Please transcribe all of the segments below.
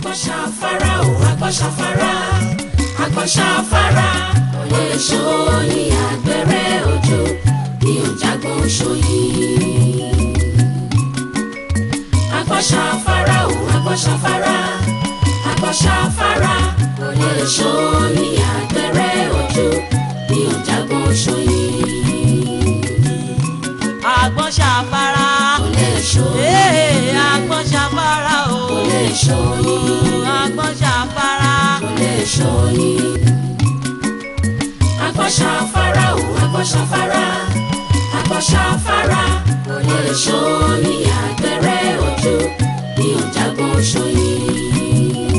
Àgbọ̀nṣàfárá o, àgbọ̀nṣàfárá, àgbọ̀nṣàfárá kò lè ṣòyìn àgbẹ̀rẹ̀ ojú bí òjàgbọ̀n ṣòyìn. Àgbọ̀nṣàfárá o, àgbọ̀nṣàfárá, àgbọ̀nṣàfárá kò lè ṣòyìn àgbẹ̀rẹ̀ ojú bí òjàgbọ̀n ṣòyìn. Àgbọ̀nṣàfárá kò lè ṣòyìn. Àgbọ̀nṣàfárá o, kò lè ṣòyìn. Àgbọ̀nṣàfárá kò lè ṣòyìn. Àgbọ̀nṣàfárá o, àgbọ̀nṣàfárá, àgbọ̀nṣàfárá kò lè ṣòyìn àgbẹ̀rẹ̀ ojú bí òjàgbọ̀n ṣòyìn.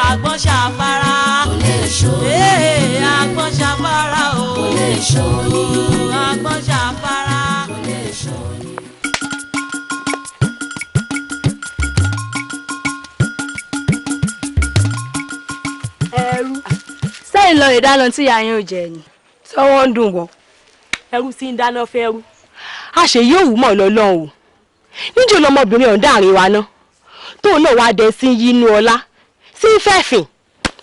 Àgbọ̀nṣàfárá kò lè ṣòyìn. Àgbọ̀nṣàfárá o, kò lè ṣòyìn. Àgbọ̀nṣàfárá kò lè ṣòyìn. Ẹrú sẹ́yìn lọ ìdáná tí ìyá yín ò jẹ ni. Sọ wọ́n ń dùn wọ́. Ẹrú sí ń dáná fẹ́rú. A ṣe yóò wù mọ́ lọ́lọ́run o. Níjẹ́ lọmọbìnrin ọ̀hún dáàrin wa ná, tóun náà wá dé sí yínú ọlá, sí ń fẹ́ fìn,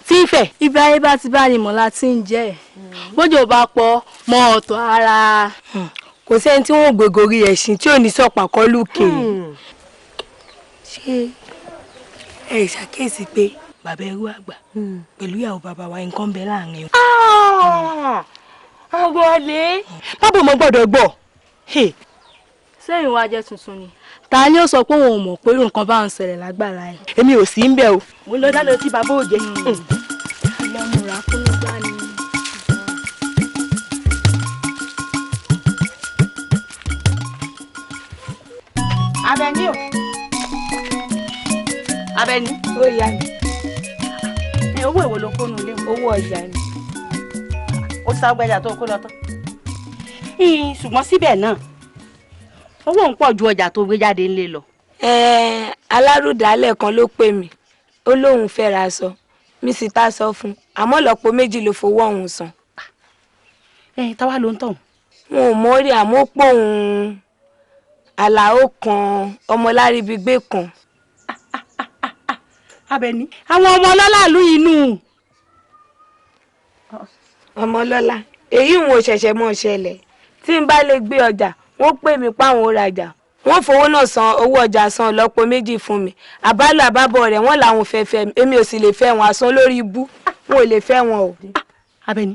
sí ń fẹ́. Ibi ayé bá ti bá ni mọ̀lá tí ń jẹ́ ẹ̀, bójú bá pọ̀ mọ́ ọ̀tọ̀ ara. Kò sẹ́ni tí wọ́n gbègòrí ẹ̀sìn tí ò ní sọ̀pà kọlù kèrè. Ṣé ẹ ṣàkíyèsí pé bàbá ẹrú àgbà pẹ̀lú ìyàwó bàbá wa nǹkan bẹ láàrin wọn? Ọ̀rọ̀ Bábò mo gbọ́dọ̀ gbọ́. Sẹ́yìn wá jẹ́ tuntun ni. Ta ni ó sọ pé òun ò mọ̀ pé nǹkan bá ń ṣẹlẹ̀ lágbàlá ẹ̀? Èmi ò sí ń bẹ̀ o. Mo ń lọ dáná tí bàbá ò jẹ. Lọ́mùrà fún gbá ni. Abẹ́ní o. Abẹ́ní. Ó yá mi. Ẹ owó èwo ló kónú ilé? Owó ọjà ni. Ó sá gbẹ́jà tó kó lọ tán. Ṣùgbọ́n síbẹ̀ náà, owó ń pọ̀ ju ọjà tó gbé jáde ńlé lọ. Alárùdálẹ̀ kan ló pè mí, ó lóun fẹ́ ra aṣọ, mi sì ta aṣọ fún un, àmọ́ lọ́pọ̀ méjì ló fowó ọ̀hún san. Táwa ló ń tàn? Wọn ò mọ̀ rí, àmọ́ ó pọ̀ òun àlàó kan ọmọláríbigbé kan. Abẹ́ní, àwọn ọmọ ọlọ́lá ìlú inú. Ọmọ ọlọ́lá èyí ń wo ṣẹ̀ṣẹ̀ mọ́ ṣẹlẹ̀, tí n bá lè gbé ọjà wọ́n pè mí páwọn ò rajà, wọ́n fowó náà san owó ọjà san lọ́pọ̀ méjì fún mi, àbálò àbábọ̀ rẹ̀ wọ́n làwọn fẹ́ fẹ́ mi, èmi ò sì lè fẹ́ wọn, àsan lórí ibú wọn ò lè fẹ́ wọn o. Abẹ́ní,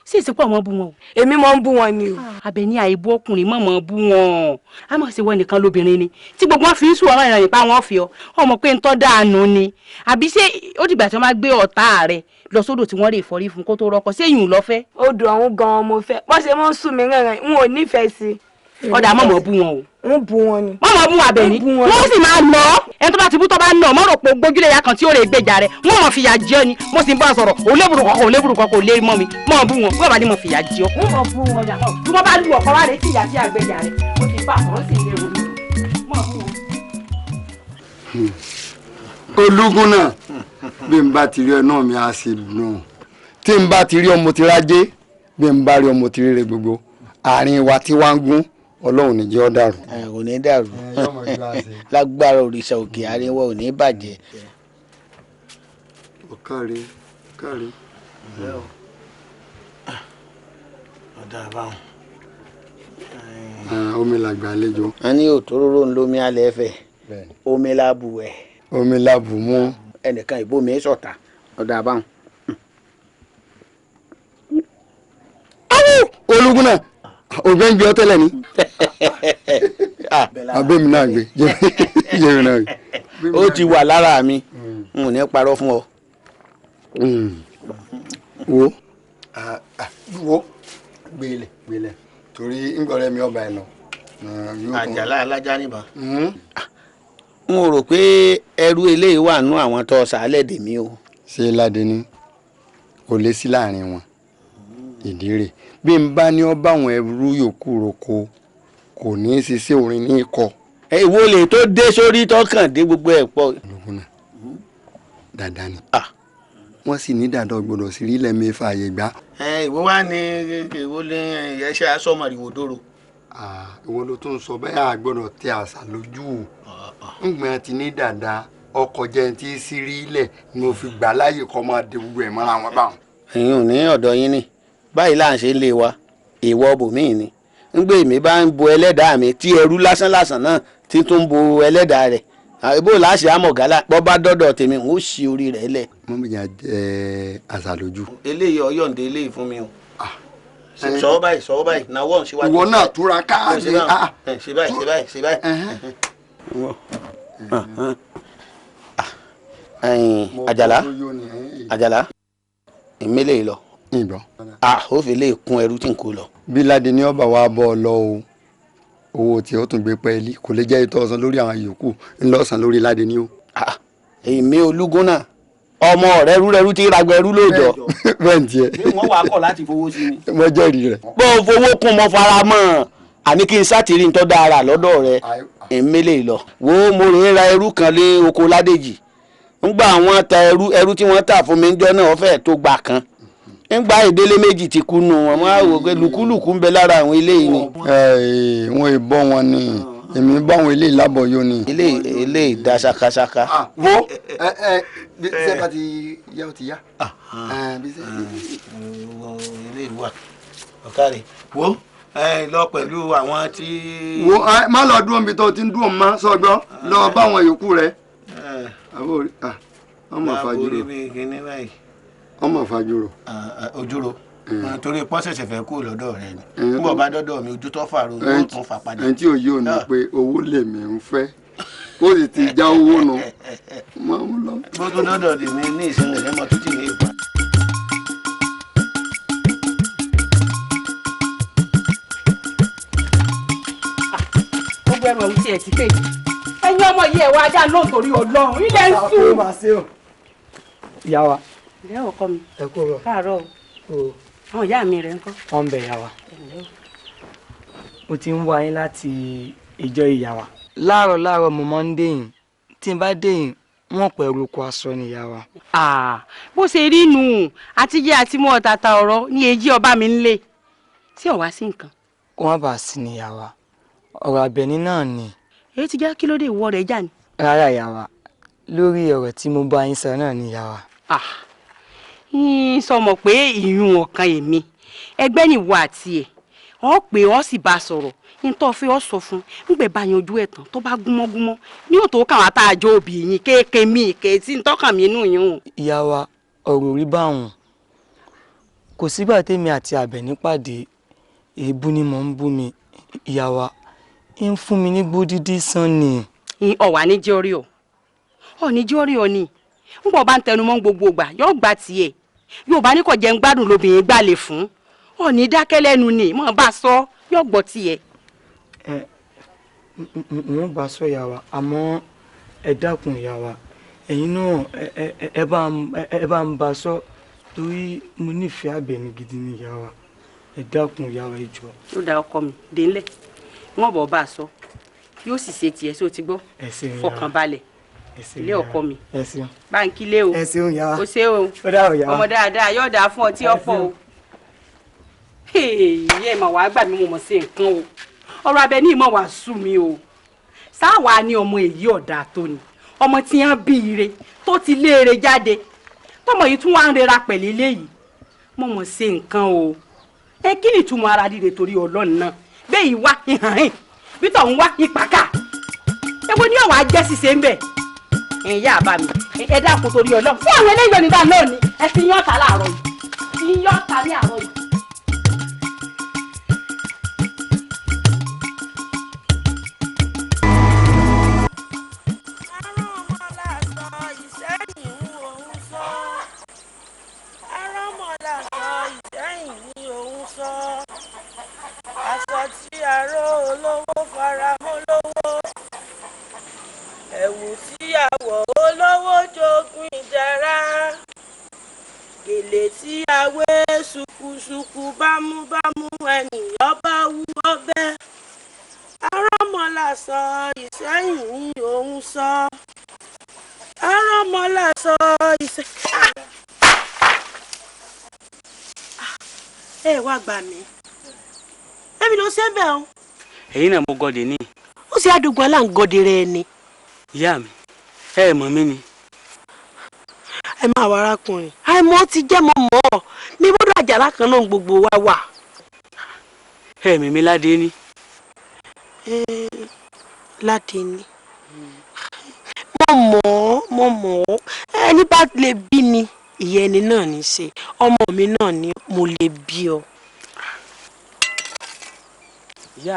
sí ìsìnkú ọmọ bú wọn o. Èmi mọ̀ ń bú wọn ni o. Abẹ́ní, àìbú ọkùnrin mọ̀ mọ̀ bú wọn. A mọ̀ sí wọn nìkan lóbìnrin ni tí gbogbo wọn fi ń sùn ọ̀rọ̀ ìrànyìn pa wọn fi ọ ọmọ pé ń tọ́ dànù ni. Àbí ṣé ó dìgbà tí wọ́n bá gbé ọ̀tá rẹ̀ lọ sódò tí wọ́n lè fọrí fún kó tó rọ́kọ, ṣé ìyún lọ fẹ́? Odò ọ̀hún gan-an mo fẹ́, bó ṣe mọ́ ń sùn mí rìnrìn n ò nífẹ̀ẹ́ sí i. Ọ̀dà mọ̀mọ́ bú wọn o. Ń bú wọn ni. Mọ̀mọ́ bú Abẹ́ní, wọ́n sì máa lọ. Ẹni tó bá ti bú tó bá nà mọ́ rò pé gbójúlé ya kan tí ó lè gbèjà rẹ̀, wọ́n mọ̀ fìyà jẹ ọ́ ni. Mo sì ń bá a sọ̀rọ̀, òun lébùrù kọ̀ọ̀kan, òun lébùrù kọ̀ọ̀kan, ò lè mọ́ mi. Mọ̀ bú wọn, wọ́n bá ní mo fìyà jẹ ọ́. Ń mọ̀ bú wọn. Bí wọ́n bá lu ọ̀kọ́ wá rèé tìyà sí àgbèjà rẹ̀, mo sì bá a sọ̀rọ̀ sì lè rò. Mọ̀ bú wọn. Olúgun náà, bí n bá ti rí ọ náà mi á sì dùn. Tí n bá ti rí ọmọ ti rájé, bí n bá rí ọmọ ti ríre gbogbo, àárín wa tí wá ń gún, Ọlọ́run ní jẹ́ ó dàrú. Kò ní dàrú lágbára òrìṣà òkè, àárín wa ò ní bàjẹ́. Ọ̀kàrẹ̀ ọ̀kàrẹ̀. Ọ̀dà àbáwọn. Omi làgbà àlejò. A ní òtóróró ń lomi alẹ́ fẹ́, omi làbù ẹ̀. Omi làbù mú. Ẹnìkan ìbomi sọ̀tà, ọ̀dà àbáwọn. Olúgun náà, ògbẹ́ ń gbé ọ tẹ́lẹ̀ ni. Abẹ́mi náà gbé, jẹ́mi náà gbé. Ó ti wà lára mi, n ò ní parọ́ fún ọ. Wo wo gbélé gbélé torí ngbọ̀rẹ́ mi ọba ẹ̀ lọ. Àjàlá alájà níbọn. N ò rò pé ẹrú eléyìí wà nú àwọn tó sàálẹ̀ dèmí o. Ṣé ládé ni kò lè sí láàrin wọn? Ìdí rẹ̀ bí n bá ní ọ bá àwọn ẹrú yòókù roko kò ní í ṣiṣẹ́ orin ní ikọ̀. Èwo lè tó dé sórí tọkàn dé gbogbo ẹ̀ pọ̀. Ológun náà dàda ni wọ́n sì ní dàda gbọ́dọ̀ sí rí lẹ́mẹ̀ẹ́fà àyè gbá. Ìwọ wá ní ìwọ ní ẹṣẹ aṣọmọrìwò dòrò. Ìwọ ló tún sọ bẹ́ẹ̀, a gbọ́dọ̀ tẹ àṣà lójú o. Ngbọ̀n ti ní dàda Ọkọ̀ jẹ́ ti sírí ilẹ̀ ni mo fi gbà láàyè kọ́ máa de gbogbo ẹ̀ mọ́ra wọn báwọn. Ẹ̀yin ò ní ọ̀dọ̀ yín ni báyìí là ń ṣe ń lé wa èèwọ̀ bòmíì ni ń gbé mi bá ń bo ẹlẹ́dàá mi tí ẹrú lásán lásán náà tí tún ń bo ẹlẹ́dàá rẹ̀ bó láṣẹ àmọ̀gálà bọ́ bá dọ́dọ̀ tèmi ń ó ṣí orí rẹ̀ lẹ̀. Mọ́mí yà jẹ́ àṣà lójú. Eléyìí ọyọ̀ǹde eléyìí fún mi o. Sọ báyìí sọ báyìí náwó ń síwájú. Ìwọ náà túra káàdì. Ṣe báyìí ṣe báyìí ṣe báyìí. Àjàlá Àjàlá ìmẹ́lẹ̀ lọ. Ìbọn. Ó fi lè kún ẹrú tí n kò lọ. Bí Ládé ní ọba wa bọ́ ọ lọ o, owó tí ó tún gbé pẹ́ẹ́lí kò lè jẹ́ ìtọ́ ọ̀sán lórí àwọn yòókù ńlọ́sàn lórí Ládé ní o. Èmi Olúgúnà ọmọ rẹ rúrẹrú tí ragbẹrú lóòjọ́. Bẹ́ẹ̀ ni tiẹ̀. Bí wọ́n wàá kọ̀ láti fowó sí mi. Mo jẹ́rìí rẹ̀. Bó o fowó kún mo fara mọ́ ọ àní kí n sátìrí ń tọ́ da ara lọ́dọ̀ rẹ ìmẹ́lẹ̀ lọ. Wo mo rè é ra ẹrú kan lé oko Ládèjì ńgbà àwọn ta ẹrú ẹrú tí wọ́n tà fún mi ńjọ́ náà wọ́n fẹ́ẹ̀ tó gbà kan ńgbà ìdílé méjì ti kú nù wọn wọ́n á wò pé lùkúlùkù ń bẹ lára àwọn eléyìí ni. Wọn ì bọ́ wọn ni èmi bá àwọn eléyìí lábọ̀ yó ni. Eléyìí da ṣakaṣaka. Wo ẹ ẹ bí sẹ́ bá ti yá ó ti yá. Eléyìí wà ọ̀kárẹ̀ wo lọ pẹ̀lú àwọn tí. Wo má lọ dúró níbi tó ti ń dúró mọ́ sọ́gbọ́n lọ bá àwọn yòókù rẹ. Ọmọ fàjúrò ọmọ fàjúrò. Ojúro torí pọ́sẹ̀sẹ̀ fẹ́ kú lọ́dọ̀ rẹ ni nígbà bá dọ́dọ̀ mi ojú tó fàrọ̀ yóò tún fà padà. Ẹni tí òye ò ní pé owó lèmi ń fẹ́ ó sì ti já owó nu. Bó tún dọ́dọ̀ lèmi ní ìsinmi lẹ́mọ̀ tó ti ní ìpa. Gbogbo ẹrù ọ̀hún tiẹ̀ ti pé ẹ̀yin ọmọ yìí ẹ̀ wá ajá náà torí Ọlọ́run ilẹ̀ ń sùn. Ìyá wa. Ìyá ọkọ mi. Ẹ kú ọ̀rọ̀. Káàárọ̀ o. Àwọn ìyá mi rẹ̀ ń kọ́. Wọ́n ń bẹ ìyá wa. Mo ti ń wá yín láti ìjọ ìyá wa. Láàárọ̀ láàárọ̀ mo máa ń dé yín. Tí n bá dé yín, wọ́n pẹ̀lú oko aṣọ ni ìyá wa. Bó ṣe rí nù àti jẹ́ àti mú ọ̀tàtà ọ̀rọ̀ ní èjì ọba mi ń lé. Tí ò wá sí nǹkan. Kó má bàa sí ni ìyá wa. Ọ̀rọ̀ Àbẹ̀ní náà ni. Èyí ti já kí ló dé ìwọ rẹ̀ já ni. Rárá ìyá wa, lórí ọ̀rọ̀ tí mo bá yín sọ náà ni ìyá wa. Yín sọmọ pé ìyún ọ̀kan èmi ẹgbẹ́ nìwọ àti ẹ̀ ọ́ pé ọ́ sì bá a sọ̀rọ̀ ntọ́ fi ọ́ sọ fún ńgbẹ́ bá yanjú ẹ̀ tán tó bá gúnmọ́gúnmọ́ ní òtò káwọn àtàjọ òbí yín kéèké mi kéètì ntọ́kàn mi inú yín o. Ìyá wa, ọ̀rọ̀ rí báwọn kò sígbà tèmi àti Àbẹ̀ní pàdé èébú ni mò ń bú mi ìyá wa ń fún mi ní gbódídí sàn ni. Ọ̀wà ní jẹ́ orí ọ ọ̀ ní jẹ́ orí ọ ni ń bọ̀ bá ń tẹnu mọ́ gbogbo ìgbà yóò gba tiẹ̀ yóò bá ní kò jẹ́ ń gbádùn lóbìnrin gbàlè fún ọ̀ ní dákẹ́ lẹ́nu ni mọ̀ bá sọ yóò gbọ́ tiẹ̀. Ẹ n bá sọ ìyá wa àmọ́ ẹ dákun ìyá wa ẹ̀yin náà ẹ bá ń bá sọ torí mo nífẹ̀ẹ́ Àbẹ̀ní gidi ni ìyá wa ẹ dákun ìyá wa ẹ jọ̀ọ́. Ó da ọkọ mi délẹ̀ wọn bọ̀ bá a sọ yóò sì ṣe tiẹ̀ sí o ti gbọ́ fọkàn balẹ̀ ilé ọkọ mi báńkì lé o o ṣé o ọmọ dáadáa yóò dáa fún ọ tí ó pọ̀ o ẹ mà wàá gbà mí mo mọ̀ sí nǹkan o ọ̀rọ̀ Àbẹ̀ní mọ̀ wàá sú mi o sáwà ni ọmọ èyí ọ̀dà tó ni ọmọ tí wọ́n bí ire tó ti léere jáde tọmọ yìí tún wá ń rera pẹ̀lú eléyìí mo mọ̀ sí nǹkan o ẹ kí ni ìtumọ̀ ara líle torí Ọlọ́run náà bẹ́ẹ̀ yìí wá ìhàn bí tọ̀ ń wá ìpàkà ewo ni ọ̀wà jẹ́ ṣiṣẹ́ ń bẹ̀ ìyá àbá mi ẹ dákun torí Ọlọ́run fún àwọn eléyìí onígbà náà ni ẹ fi yán ta láàárọ̀ yìí fi yán ta ní àárọ̀ yìí. Aṣọ tí aró olówó fara mọ́ lówó, ẹ̀wù tí àwọ̀ olówó jogún ìdára, gèlè tí a wé ṣùkùṣùkù bámúbámú ènìyàn bá wú ọbẹ̀. Arọ́mọlàsọ Ìṣẹ́yìn ní òun sọ. Arọ́mọlàsọ Ìṣẹ́yìn. Ẹ wá gbà mí èmi ló ṣe bẹ́ẹ̀ o. Ẹ̀yin náà mo gọdẹ ní. Ó ṣe àdúgbò aláǹgọdẹ rẹ ni. Ìyá mi Ẹ mọ̀ mí ni. Ẹ máa wá arákùnrin, àìmọ̀ ti jẹ́ mọ́ mọ́ ọ mi bọ́dọ̀ àjàrà kan náà gbogbo wa wà. Ẹ mímí ládé ní. Ládé ní. Mo mọ̀ ọ́, mo mọ̀ ọ́. Ẹni bá lè bí ni ìyá ẹni náà ní í ṣe, ọmọ mi náà ni mo lè bí ọ. Ìyá